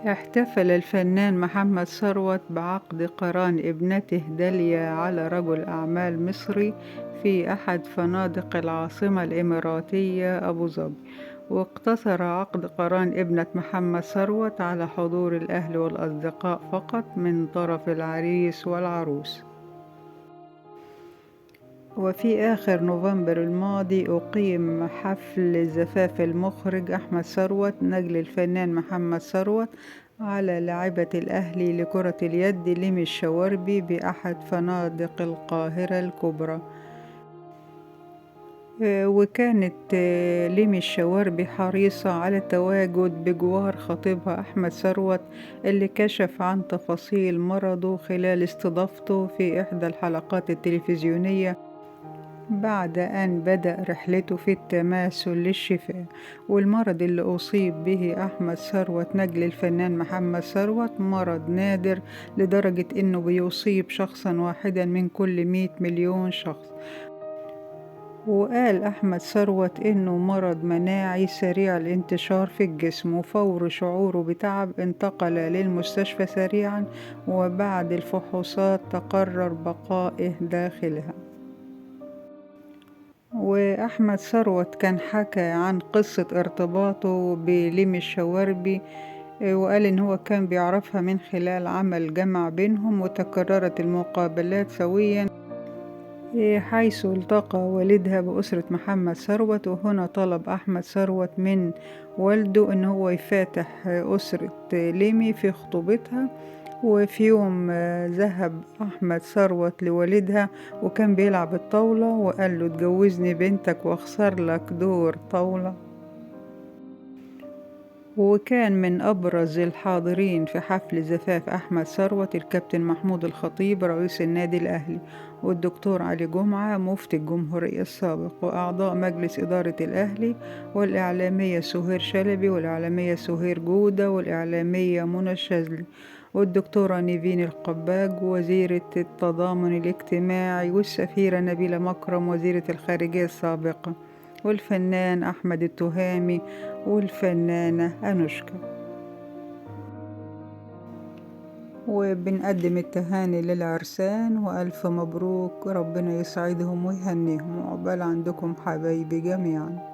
احتفل الفنان محمد ثروت بعقد قران ابنته داليا على رجل أعمال مصري في أحد فنادق العاصمة الإماراتية أبو ظبي. واقتصر عقد قران ابنة محمد ثروت على حضور الأهل والأصدقاء فقط من طرف العريس والعروس. وفي آخر نوفمبر الماضي أقيم حفل زفاف المخرج أحمد ثروت نجل الفنان محمد ثروت على لاعبة الأهلي لكرة اليد ليمي الشواربي بأحد فنادق القاهرة الكبرى. وكانت ليمي الشواربي حريصة على التواجد بجوار خطيبها أحمد ثروت اللي كشف عن تفاصيل مرضه خلال استضافته في إحدى الحلقات التلفزيونية بعد أن بدأ رحلته في التماثل للشفاء. والمرض اللي أصيب به أحمد ثروت نجل الفنان محمد ثروت مرض نادر لدرجة أنه بيصيب شخصا واحدا من كل 100 مليون شخص. وقال أحمد ثروت إنه مرض مناعي سريع الانتشار في الجسم، وفور شعوره بتعب انتقل للمستشفى سريعا، وبعد الفحوصات تقرر بقائه داخلها. وأحمد ثروت كان حكى عن قصة ارتباطه بليمي الشواربي، وقال إن هو كان بيعرفها من خلال عمل جمع بينهم، وتكررت المقابلات سويا حيث التقى والدها بأسرة محمد ثروت. وهنا طلب أحمد ثروت من والده إن هو يفاتح أسرة ليمي في خطوبتها. وفي يوم ذهب أحمد ثروت لوالدها وكان بيلعب الطاولة وقال له تجوزني بنتك واخسر لك دور طاولة. وكان من أبرز الحاضرين في حفل زفاف أحمد ثروت الكابتن محمود الخطيب رئيس النادي الأهلي، والدكتور علي جمعة مفتي الجمهورية السابق، وأعضاء مجلس إدارة الأهلي، والإعلامية سهير شلبي، والإعلامية سهير جودة، والإعلامية منى الشاذلي، والدكتورة نيفين القباج وزيرة التضامن الاجتماعي، والسفيرة نبيلة مكرم وزيرة الخارجية السابقة، والفنان أحمد التهامي، والفنانة أنوشكا. وبنقدم التهاني للعرسان وألف مبروك، ربنا يسعدهم ويهنيهم، وعقبال عندكم حبايبي جميعا.